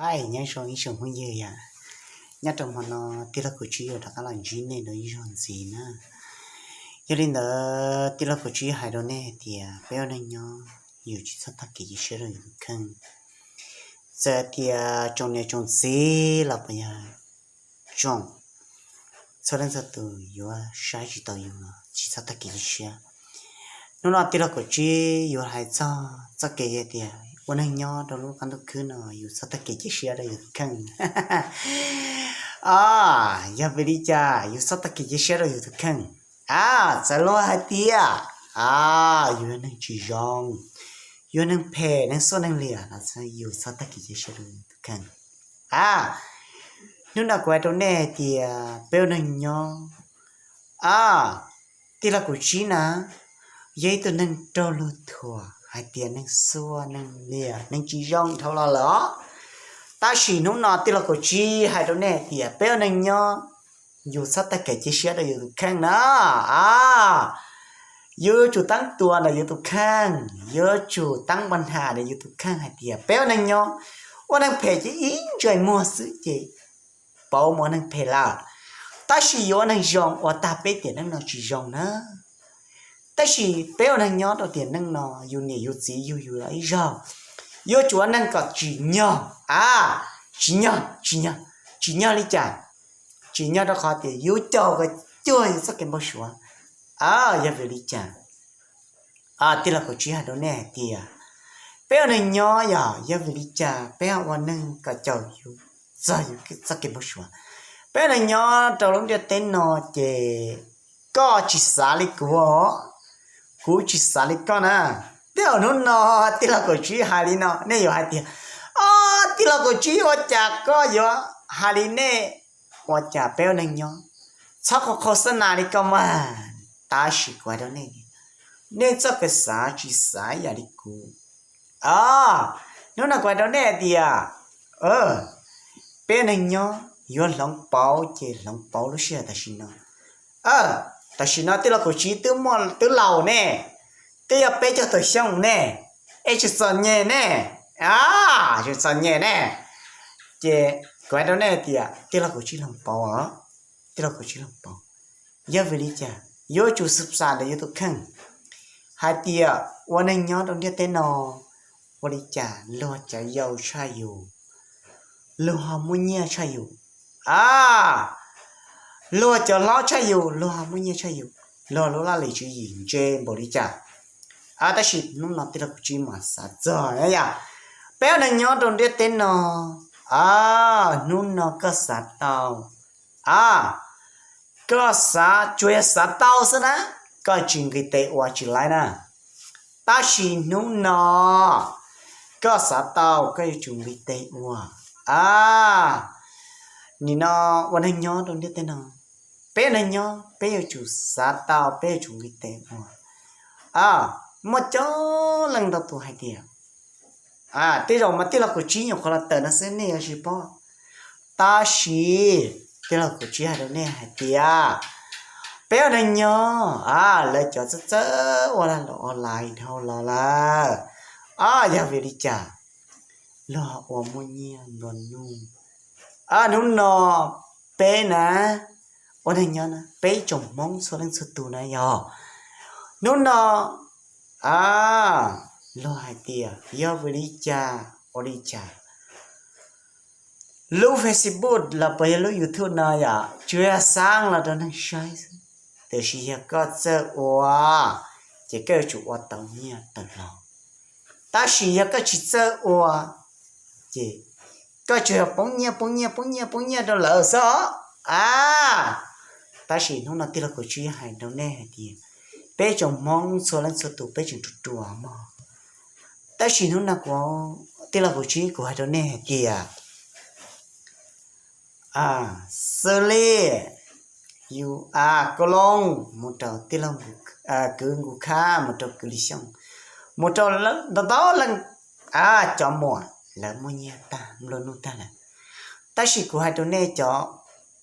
Hais nyob zoo ib tsoom phooj ywg yom, nyob rau hmo no tij laug Kaum Tsib yuav rov qab los ntsib nej dua ib zaug ntxiv na. Yog li ntawd tij laug Kaum Tsib hais rau nej hais tias peb ua neeg nyob yus tsis txhob tag kev cia siab rau yus tus kheej. Txawm tias tsoom niam tsoom txiv los puas yog tsoom txhua leej txhua tus yuav saib tsis taus yus los tsis txhob tag kev cia siab. Hnub no tij laug Kaum Tsib yuav hais txog txoj kev hais tias ua neeg nyob rau lub qab ntuj khwb no yus txhob tag kev cia siab rau yus tus kheej. A, yog vim li cas yus txhob tag kev cia siab rau yus tus kheej? A, txawm luag hais tias, a, yus yog neeg tsis zoo, yus yog neeg phem neeg xuaj neeg liam los yus txhob tag kev cia siab rau yus tus kheej. A, hnub no kuv hais rau nej hais tias peb ua neeg nyob, a, tij laug Kaum Tsib na, yog ib tug neeg raug luag thuam hais tias neeg xuaj neeg liam neeg tsis zoo dhau los lawm os. Tab sis hnub no tij laug Kaum Tsib hais rau nej hais tias peb ua neeg nyob, yus txhob tag kev cia siab rau yus tus kheej na. A, yus yuav tsum teeb tua ntawm yus tus kheej, yuav tsum teeb npa nham ntawm yus tus kheej hais tias peb ua neeg nyob, ua neeg phem ces ib ntsais muag xwb ces pauv mus ua neeg phem lawm. Tab sis yuav ua neeg zoo ua tag peb tiam neej no tsis zoo na. Tab sis peb ua neeg nyob rau tiam neej no, yus niam yus txiv yug yus los ib zaug, yuav tsum ua neeg kom tsim nyog, a, tsim nyog, tsim nyog, tsim nyog li cas? Tsim nyog rau qhov tias yus caum kom cuag yus txoj kev npau suav. A, yog vim li cas? A, tij laug Kaum Tsib hais rau nej hais tias peb ua neeg nyob yog, yog vim li cas peb ua neeg kom caum yus txog yus txoj kev npau suav? Peb ua neeg nyob rau lub ntiaj teb no ces koj tsis xav li kuv os, kuv tsis xav li koj na. Tej zaum hnub no tij laug Kaum Tsib hais li no nej yuav hais tias, o, tij laug Kaum Tsib ua cas koj yuav hais li nej, ua cas peb ua neeg nyob txhob qhau qhau xab nas li koj mas. Tab sis kuv hais rau nej, nej txoj kev xav tsis xav ib yam li kuv. A, hnub no kuv hais rau nej hais tias peb ua neeg nyob yuav hloov pauv ces hloov pauv lub sij hawm tam sim no. Tam sim no tij laug Kaum Tsib twb muaj twb laus ne, twb yog peb caug tawm xyoo ne, es tsis txom nyem ne, a, tsis txom nyem ne. Ces kuv hais rau nej hais tias tij laug Kaum Tsib hloov pauv os, tij laug Kaum Tsib hloov pauv. Yog vim li cas? Yuav tsum xav ntawm yus tus kheej hais tias ua neeg nyob rau ntiaj teb no, ua li cas luag cov yau tshaj yus, luag ho muaj nyiaj tshaj yus, a, luag cov hlob tshaj yus, luag ho muaj nyiaj tshaj yus, luag lub laj lim tswv yim ntse npaum li cas. A, tab sis hnub no tij laug Kaum Tsib mas xav txog yom, peb ua neeg nyob rau ntiaj teb no, a, hnub no koj xav tau, a, koj xav tsuas yog xav tau xwb na, koj tsis nqis tes ua tsis laib na. Tab sis hnub no koj xav tau koj yuav tsum nqis tes ua. A, nim no ua neeg nyob rau ntiaj teb no, peb neeg nyob peb yuav tsum xav tau peb yuav tsum nqis tes ua. A, muaj coob leej ntau tus hais tias, a, tej zaum mas tij laug Kaum Tsib nyuam qhuav los tawm no xwb nej yuav tsis paub. Tab sis tij laug Kaum Tsib hais rau nej hais tias peb ua neeg nyob, a, lawv cov txawj txawj ua lag luam online dhau los lawm. A, yog vim li cas? Luag ua muaj nyiaj nplua nuj. A, hnub no peb na, ua neeg nyob na, peb tsoom Hmoob txhua leej txhua tus na yog, hnub no, a, luag hais tias yog vim li cas ua li cas lub Facebook los puas yog lub YouTube no yom, tsuas yog xav los rau neeg saib xwb. Tiam sis yog koj txawj ua, ces koj yuav tsum ua tau nyiaj tawm los. Tab sis yog koj tsis txawj ua, ces koj tsuas yog poob nyiaj poob nyiaj poob nyiaj poob nyiaj rau lawv xwb os. A, tab sis hnub no tij laug Kaum Tsib hais rau nej hais tias peb tsoom Hmoob txhua leej txhua tus peb tseem ruam ruam mog. Tab sis hnub no kuv, tij laug Kaum Tsib kuv hais rau nej hais tias xws li yus, a, Koob Loob mus rau tij laug, a, kwv Nkus Khab mus rau kwv Lis Xyooj, mus rau ntau ntau leej, a, cov muam lawv muaj nyiaj tag nplua nuj tag lawm. Tab sis kuv hais rau nej cov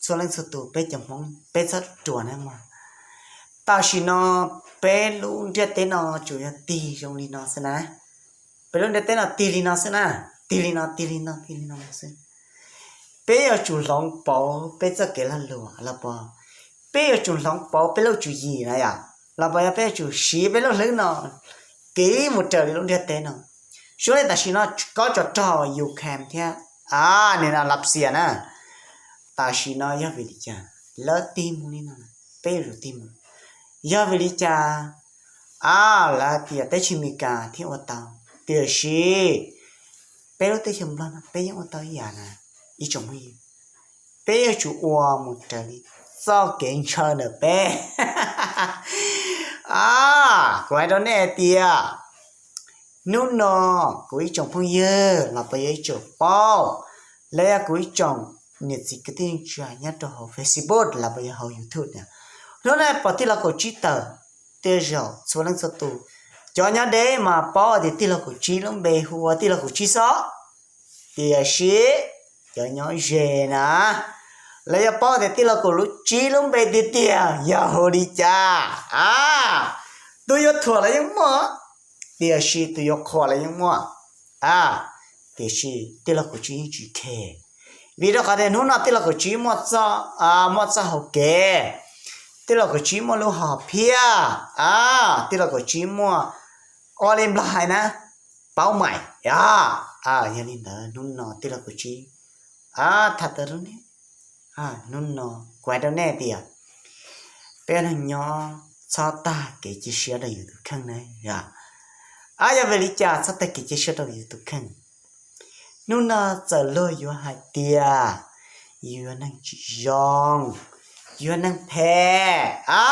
txhua leej txhua tus peb cov Hmoob peb txhob ruam na mog. Tam sim no peb lub ntiaj teb no tsuas yog tig zoo li no xwb na. Peb lub ntiaj teb no tig li no xwb na, tig li no tig li no tig li no xwb. Peb yuav tsum hloov pauv peb txoj kev lag luam los pom, peb yuav tsum hloov pauv peb lub tswv yim na yom, los pom yog peb yuav tsum siv peb lub hlwb no kev mus raws li lub ntiaj teb no. Suav li tam sim no kob tsov rog Ukraine thiab, a, nim no Lav Xias na, tam sim no yog vim li cas lawv tig mus li no, peb yuav tsum tig mus? Yog vim li cas, a, lawv tias teb chaws Amelikas thiaj ua tau, tiam sis peb lub teb chaws Nplog no peb yeej ua tau ib yam na, ib tsoom phooj ywg. Peb yuav tsum ua mus raws li txoj kev ntshaw ntawm peb. A, kuv hais rau nej hais tias, hnub no kuv ib tsoom phooj ywg los pom yog ib tsoom paub, los yog kuv ib tsoom niam txiv kwv tij neej tsa nyob rau hauv Facebook los pom yog hauv YouTube na, hnub no pom tij laug Kaum Tsib tawm, tej zaum txhua leej txhua tus, cov nyob deb mas paub tias tij laug Kaum Tsib lub npe hu ua tij laug Kaum Tsib xwb. Tiam sis cov nyob ze na, lawv yuav paub tias tij laug Kaum Tsib lub npe tiag tiag yog hu li cas. A, tus yuav thuam los yeej muaj, tiam sis tus yuav qhuas los yeej muaj. A, tiam sis tij laug Kaum Tsib yeej tsis khe, vim rau qhov tias hnub no tij laug Kaum Tsib muaj txoj, muaj txoj hau kev, tij laug Kaum Tsib muaj lub hom phiaj, a, tij laug Kaum Tsib muaj, ua li Nplog hais na, paub mais. Yog li ntawd hnub no tij laug Kaum Tsib, a, tham tawm rau nej, hnub no kuv hais rau nej tias peb neeg nyob txhob tag kev cia siab rau yus tus kheej na. A, yog vim li cas txhob tag kev cia siab rau yus tus kheej? Hnub no txawm luag yuav hais tias yus yog neeg tsis zoo, yus yog neeg phem, a,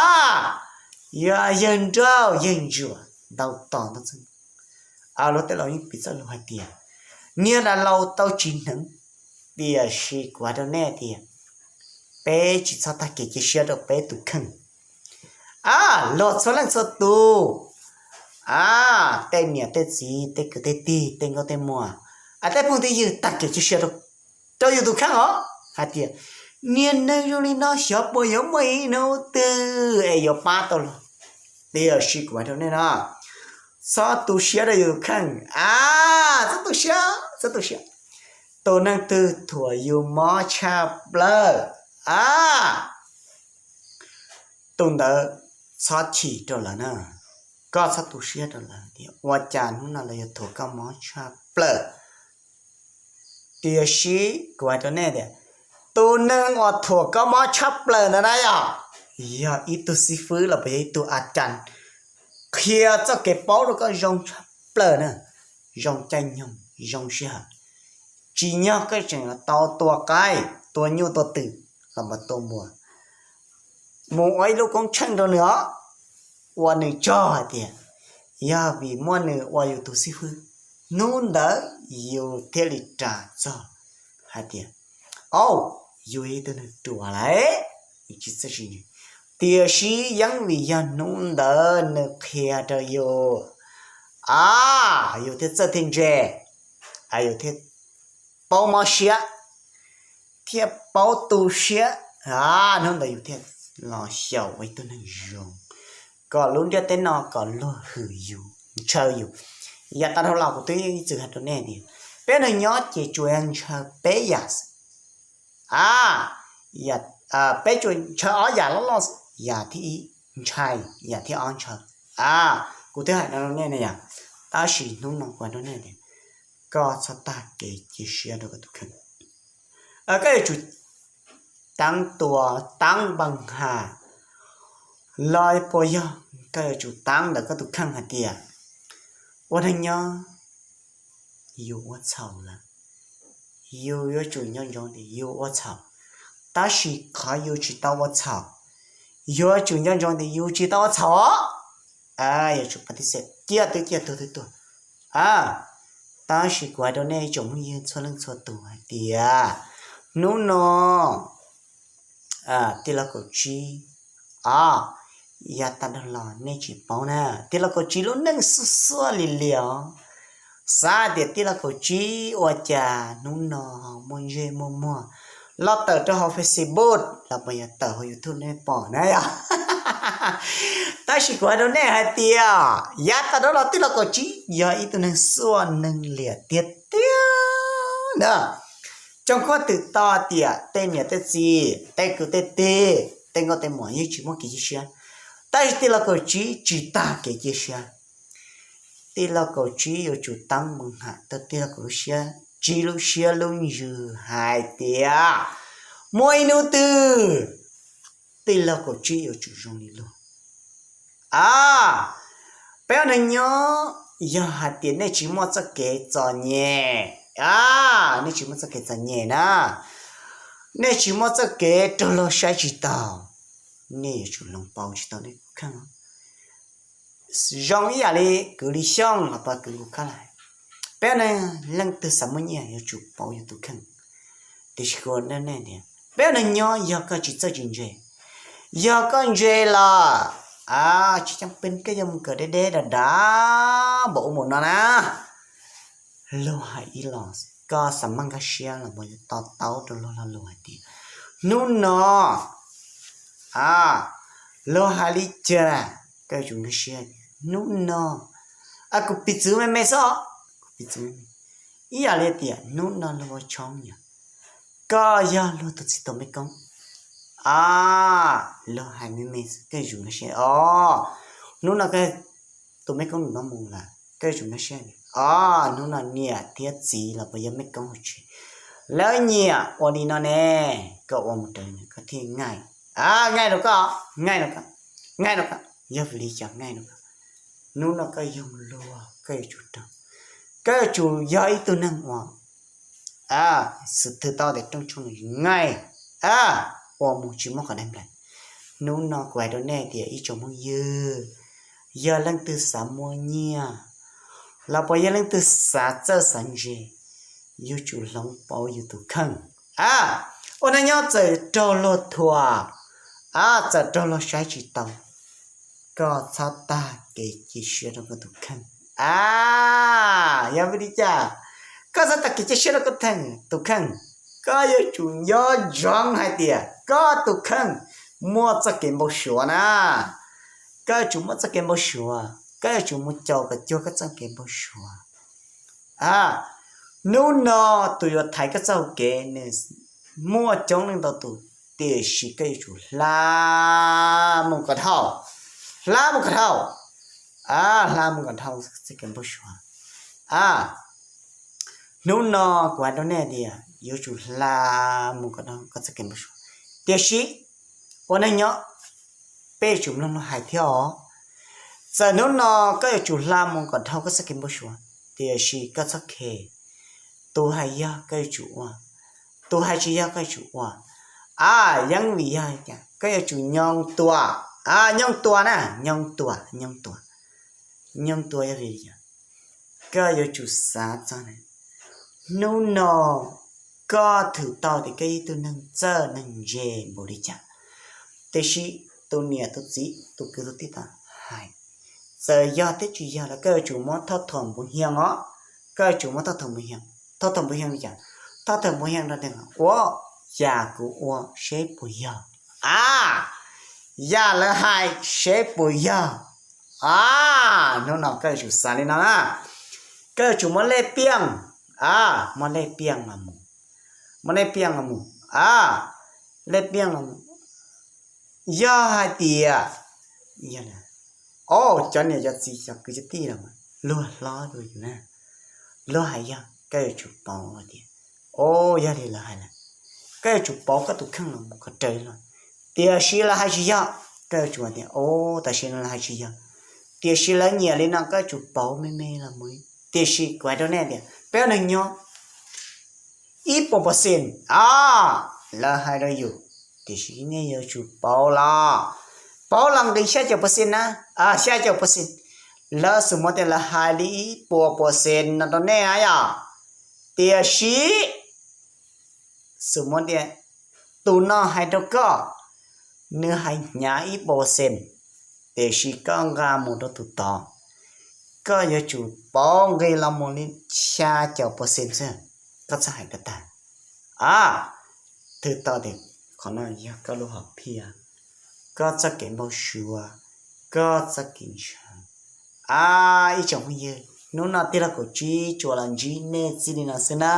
yus yog yawg nrauj yawg ntsuam ntau tos ntau txheej. A, luag tej laus yeej piv txoj lus hais tias niag laus laus tau tsis hneev, tiam sis kuv hais rau nej tias peb tsis txhob tag kev cia siab rau peb tus kheej. A, luag txhua leej txhua tus, a, tej niam tej txiv tej kwv tej tij tej nkauj tej muam, a, tej phooj tej ywg tag kev cia siab rau yus tus kheej os, hais tias niag neeg zoo li no xyov puas yuav muaj ib hnub twg es yuav pab tau los. Tiam sis kuv hais rau nej no, txhob tu siab rau yus tus kheej, a, txhob tu siab, txhob tu siab. Tus neeg twg thuam yus mob tshaj plaws, a, tus ntawd txhob chim rau lawv na. Koj txhob tu siab rau lawv tias ua cas hnub no lawv yuav thuam koj mob tshaj plaws. Tiam sis kuv hais rau nej tias tus neeg uas thuam koj mob tshaj plaws ntawd na yog, yog ib tug xib fwb los puas yog ib tug a cas qhia txoj kev paub rau koj zoo tshaj plaws na, zoo caij nyoog zoo sij hawm. Tsim nyog koj tseem tau tua qaib tua nyuj tua twm los mus tua npua, mus ua ib lub koob tsheej rau nws os, ua nws tsaug hais tias yog vim muaj nws ua yus tus xib fwb, hnub ntawd yus thiaj li ras txog hais tias, au, yus yog ib tug neeg ruam lawm, yus tsis txawj tsis ntse. Tiam sis yeej vim yog hnub ntawd nws qhia rau yus, a, yus thiaj txawj thiaj ntse, a, yus thiaj paub mob siab, thiaj paub tu siab, a, hnub ntawd yus thiaj los xyaum ua ib tug neeg zoo, kom lub ntiaj teb no kom luag hwm yus ntshaw yus. Yav tas dhau los kuv twb ib txwm hais rau nej tias peb neeg nyob ces tsuas yog ntshaw peb yam xwb. A, peb tsuas ntshaw ob yam loj loj xwb, yam thib ib ntshai, yam thib ob ntshaw. A, kuv twb hais no rau nej ne yom, tab sis hnub no kuv hais rau nej tias koj txhob tag kev cia siab rau koj tus kheej. Koj yuav tsum teeb tua, teeb npaj has, los puas yog koj yuav tsum teeb ntawm koj tus kheej hais tias ua neeg nyob yus ua txhaum lawm, yus yuav tsum nco ntsoov tias yus ua txhaum, tab sis qhov yus tsis tau ua txhaum, yuav tsum nco ntsoov tias yus tsis tau ua txhaum. Yuav tsum pa ti xes ciaj twb ciaj tuag twb tuag. Tab sis kuv hais rau nej tsoom phooj ywg txhua leej txhua tus hais tias hnub no tij laug Kaum Tsib, o, yav tas dhau los nej tsis paub na, tij laug Kaum Tsib lub neej xuaj xuaj li li os. Xav hais tias tij laug Kaum Tsib ua cas hnub no muaj ntsej muaj muag los tawm rau hauv Facebook los puas yog tawm hauv YouTube nej pom na yom. Tab sis kuv hais rau nej hais tias yav tas dhau los tij laug Kaum Tsib yog ib tug neeg xuaj neeg liam tiag tiag. Cov qhov twg tau tias tej niam tej txiv, tej kwv tej tij, tej nkauj tej muam yeej tsis muaj kev cia siab, tab sis tij laug kaum tsib tsis tag kev cia siab. Tij laug kaum tsib yuav tsum teeb meem hais rau tij laug kaum lub siab, tsib lub siab lub ntsws hais tias muaj ib hnub twg tij laug kaum tsib yuav tsum zoo li luag. A, peb ua neeg nyob, yog hais tias nej tsis muaj txoj kev txom nyem, a, nej tsis muaj txoj kev txom nyem na, nej tsis muaj txoj kev raug luag saib tsis taus, nej yuav tsum hloov pauv tsis tau nej tus kheej. Zoo ib yam li kwv Li Xyooj los pas kwv Kuv Khab Lais, peb ua neeg leej twg xav muaj nyiaj yuav tsum pauv yus tus kheej. Tiam sis kuv hais rau nej tias peb ua neeg nyob yog koj tsis txawj tsis ntse, yog koj ntse los tsis coj peb koj yuav mus kawm deb deb dav dav npaum ub npaum no na. Luag hais ib los xwb, koj xav maj nkag siab los puas yuav to taub rau luag lo lus hais tias hnub no, a, luag hais li cas, koj yuav tsum nkag siab tias hnub no, a, kuv piv txwv me me xwb, kuv piv txwv me me, ib yam li tias hnub no luag ua tshoob yom, koj yog luag tus txiv tus mej koob, a, luag hais me me xwb, koj yuav tsum nkag siab os. Hnub no koj tus mej koob nws no mus lawm, koj yuav tsum nkag siab, o, hnub no niam thiab txiv los puas yog mej koob hauv tsev, lawv nyiam ua li no ne, koj ua mus raws li koj thiaj nqaij, a, nqaij rau koj, nqaij rau koj, nqaij rau koj, yog vim li cas nqaij rau koj? Hnub no koj yog luag koj yuav tsum raug, koj yuav tsum yog ib tug neeg uas, a, xwm thwm tau tias rooj tshoob nqaij, a, ua mus tsis muaj qhov daig nplaim. Hnub no kuv hais rau nej tias ib tsoom phooj ywg, yog leej twg xav muaj nyiaj los puas yog leej twg xav txawj xav ntse, yuav tsum hloov pauv yus tus kheej. A, ua neej nyob txawm raug luag thuam, a, txawm raug luag saib tsis taus, koj txhob tag kev cia siab rau koj tus kheej. A, yog vim li cas koj txhob tag kev cia siab rau koj tus kheej? Koj yuav tsum nco ntsoov hais tias koj tus kheej muaj txoj kev npau suav na. Koj yuav tsum muaj txoj kev npau suav, koj yuav tsum mus caum kom cuag koj txoj kev npau suav. A, hnub no tus yuav thaiv koj txoj hau kev nws muaj coob leej ntau tus, tiam sis koj yuav tsum hla mus kom dhau, hla mus kom dhau, a, hla mus kom dhau txoj kev npau suav. A, hnub no kuv hais rau nej tias yuav tsum hla mus kom dhau koj txoj kev npau suav. Tiam sis ua neej nyob, peb yuav tsum mloog luag hais thiab os. Txawm hnub no koj yuav tsum hla mus kom dhau koj txoj kev npau suav, tiam sis koj txhob khes. Tus hais yog koj yuav tsum ua, tus hais tsis yog koj yuav tsum ua. A, yeej vim yog cas koj yuav tsum nyoo tua, a, nyoo tua na, nyoo tua, nyoo tua, nyoo tua yog vim li cas? Koj yuav tsum xav txog na, hnub no koj thwm tau tias koj yog ib tug neeg txawj neeg ntse npaum li cas, tiam sis tus niam tus txiv tus kwv tus tij tau hais, txawm yog thiab tsis yog los koj yuav tsum muab thauj thuam npuv hias os. Koj yuav tsum muab thauj thuam npuv hias. Thauj thuam npuv hias li cas? Thauj thuam npuv hias rau tias ua, yam kuv ua seb puas yog, a, yam lawv hais seb puas yog. A, hnub no koj yuav tsum xav li no na, koj yuav tsum muab lej piaj, a, muab lej piaj los mus, muab lej piaj los mus, a, lej piaj los mus. Yog hais tias, o, cov niam cov txiv cov kwv cov tij los luag hlob dua yus na, luag hais yog koj yuav tsum paub tias, o, yog li lawv hais lawm, koj yuav tsum paub koj tus kheej los mus kom raws li luag. Tiam sis lawv hais tsis yog, koj yuav tsum tias, o, tam sim no lawv hais tsis yog, tiam sis lawv nyiam li no, koj yuav tsum paub me me los mus. Tiam sis kuv hais rau nej tias peb ua neeg nyob ib puas percent, a, lawv hais rau yus, tiam sis nej yuav tsum paub los, paub los nqis xya caum percent na, a, xya caum percent. Lawv xum muab tias lawv hais li ib puas percent no rau nej na yom, tiam sis xum muab tias tus no hais rau koj, nws hais hnyav ib puas percent, tiam sis koj nqa mus rau tus tod, koj yuav tsum paub nqis los mus li xya caum percent xwb, koj txhob hais kom tag. A, thwm tau tias qhov no yog koj lub hom phiaj, koj txoj kev npau suav, koj txoj kev ntshaw. A, ib tsoom phooj ywg, Hnub no tij laug Kaum Tsib tsuas los ntsib nej txij li no xwb na.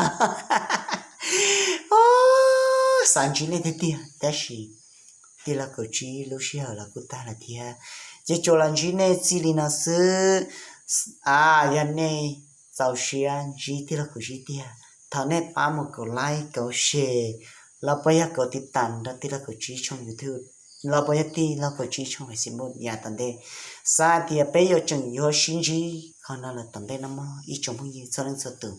Xav ntsib nej tiag tiag tab sis tij laug Kaum Tsib lub sij hawm los kuj tag lawm thiab, ces tsuas los ntsib nej txij li no xwb. A, yog nej txaus siab ntsib tij laug Kaum Tsib tiag, thov nej pab mus kaum like kaum share los puas yog kaum tiv tam rau tij laug Kaum Tsib tshooj YouTube, los puas yog tij laug Kaum Tsib tshooj Facebook. Yav tom ntej xav hais tias peb yuav tseem yuav sib ntsib qhov no lawm tom ntej no mog ib tsoom phooj ywg txhua leej txhua tus.